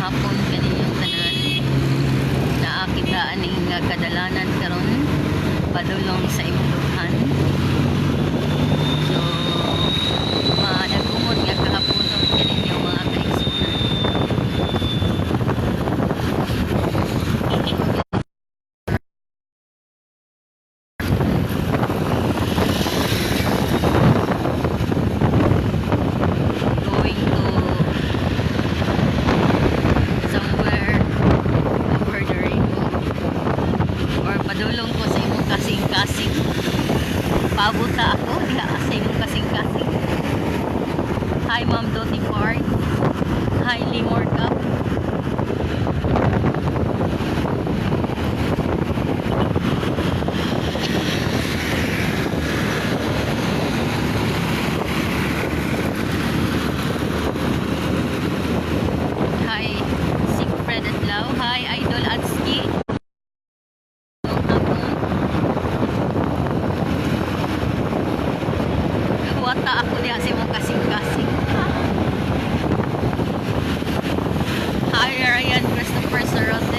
Hapon kaninyong tanan. Naa kita aning nga kadalanan karon padulong sa imong dughan. So, madagumon nga kahaponon kaninyo, mga kaigsunan. Going to somewhere over the rainbow or padulong ko sa imong kasing-kasing. Paabot ako diha sa imong kasing-kasing. Hi, Ma'am Dottie Park. Hi, Limor Cup. Hi, Sigfred Adlaw. Hi, Idol Atski. Hapon. Wata ako diha sa imong kasing-kasing. Hi, Ryan Christopher Sarote.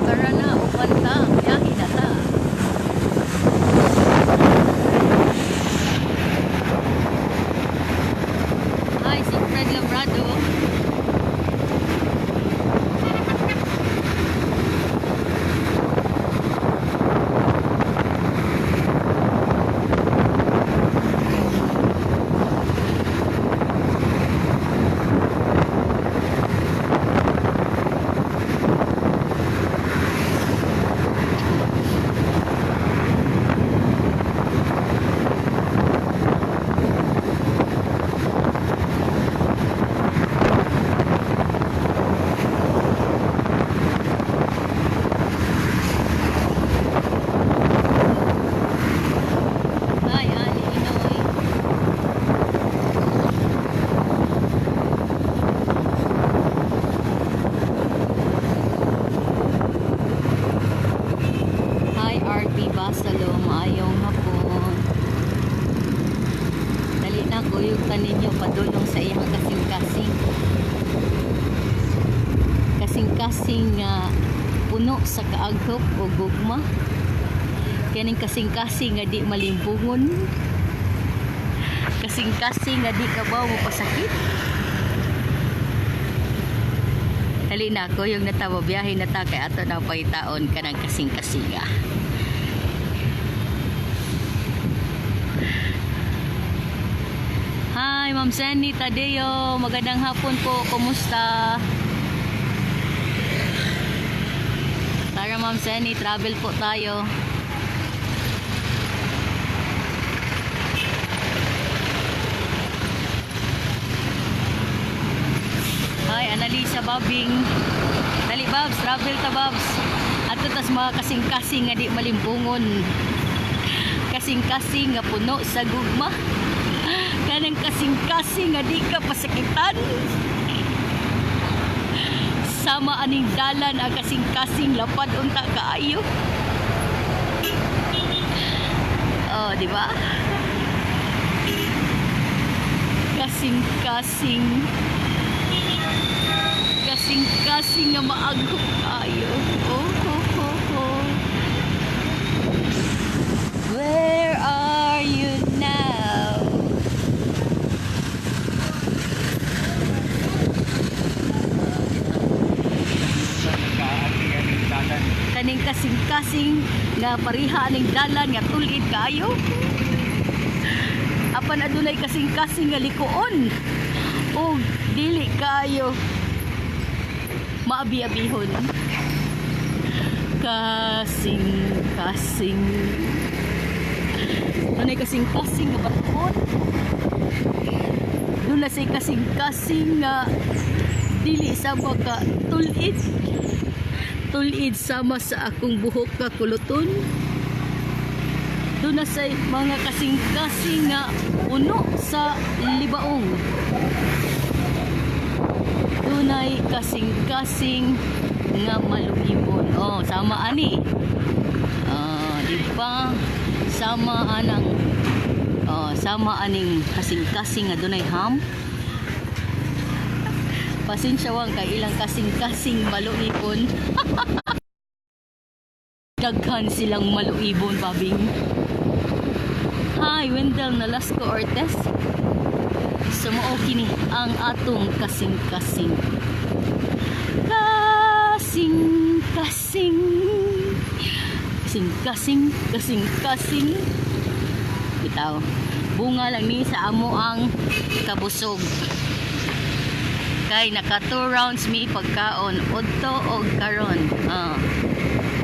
Tara na, uban ta. Biyahe na ta. Hi, si Fred Labrado. Hi, Ali Inoy. Hi, RP Basalo. Maayong hapon. Dali na, kuyog ta ninyo padulong sa iyang kasing-kasing. Kasing-kasing nga puno sa kaaghop o gugma. Kaning kasing-kasing nga di malimbungon. Kasing-kasing nga di ka ba mo pasakit. Dali na, kuyog na ta, biyahe na ta kay ato na pangitaon kanang kasing-kasinga. Hi, Ma'am Senny Tadeo. Magandang hapon po. Kumusta? Tara, Ma'am Senny, travel po tayo. Hi, Annalisa Babing. Dali, Babs, travel ta, Babs. Ato tas mga kasing-kasing nga di malimbungon. Kasing-kasing nga puno sa gugma. Kanang kasing-kasing nga di ka pasakitan. Sama aning dalan ang kasing-kasing lapad unta kaayo. Oh, di ba? Kasing-kasing. Kasing-kasing nga maaghom kayo. Oh, ho. Where are you now? Nagkaati ang dalan. Kaning kasing-kasing nga pariha aning dalan nga tulid kaayo. Apan adunay kasing-kasing nga likuon ug dili kaayo maabi-abihon. Kasing kasing, dunay kasing-kasing nga batuon. Duna say kasing-kasing nga dili sama ka tulid, tulid sama sa akong buhok ka kuluton. Duna say mga kasing-kasing nga puno sa libaong. Dunay kasing-kasing nga maluibon. Oh, sama ani. Ah, di ba? Sama anang, oh, sama aning kasing-kasing nga dunay ham. Pasensya wang kay ilang kasing-kasing maluibon. Daghan silang maluibon, babing. Hi, Wendell Nolasco Ortiz. So mao kini ang atong kasing-kasing. Kasing-kasing. Kasing-kasing, kasing-kasing. Bitaw. Bunga lang ni sa amo ang kabusog. Kay naka two rounds mi pagkaon udto og karon. Ah.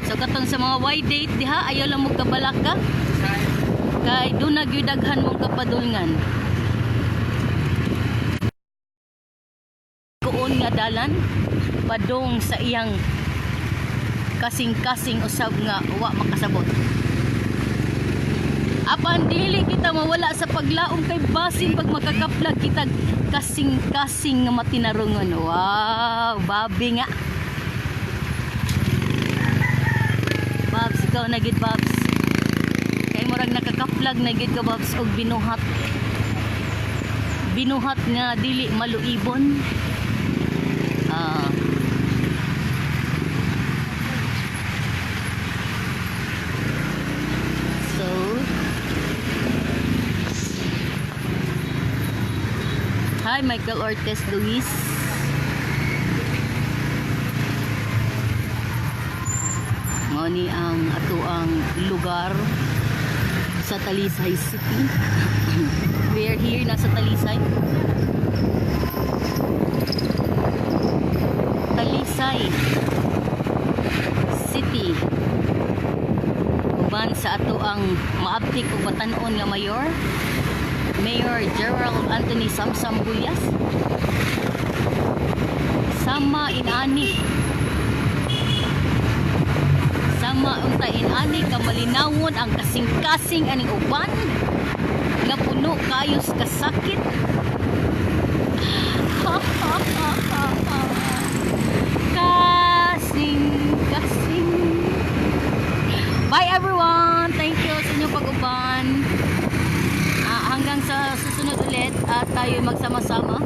So katong sa mga why date diha, ayaw lang mo kabalaka kay duna gyud daghan mong kapadulngan. Kuon nga dalan padung sa iyang kasing-kasing usab nga wa makasabot. Apan dili kita mawala sa paglaom kay basin pag makakaplag kita kasing-kasing nga matinarungon. Wow, babi nga. Babs, ikaw na gid, Babs. Kay murag nakakaplag na gid ka, Babs, og binuhat. Binuhat nga dili maluibon. Ah. So, hi, Michael Ortiz Luis. Mao ni ang atoang lugar sa Talisay City. We are here na sa Talisay. Talisay City. Uban sa atoang maabtik ug batan-on nga mayor, Mayor Gerald Anthony Samsam Gullas. Sama inani. Sama unta inani ka malinawon ang kasing-kasing aning uban nga puno kayo sa kasakit. Ha ha ha ha ha. Kasing kasing. Bye, everyone. Thank you sa inyong pag-uban. Ah, hanggang sa susunod ulit at tayo magsama-sama.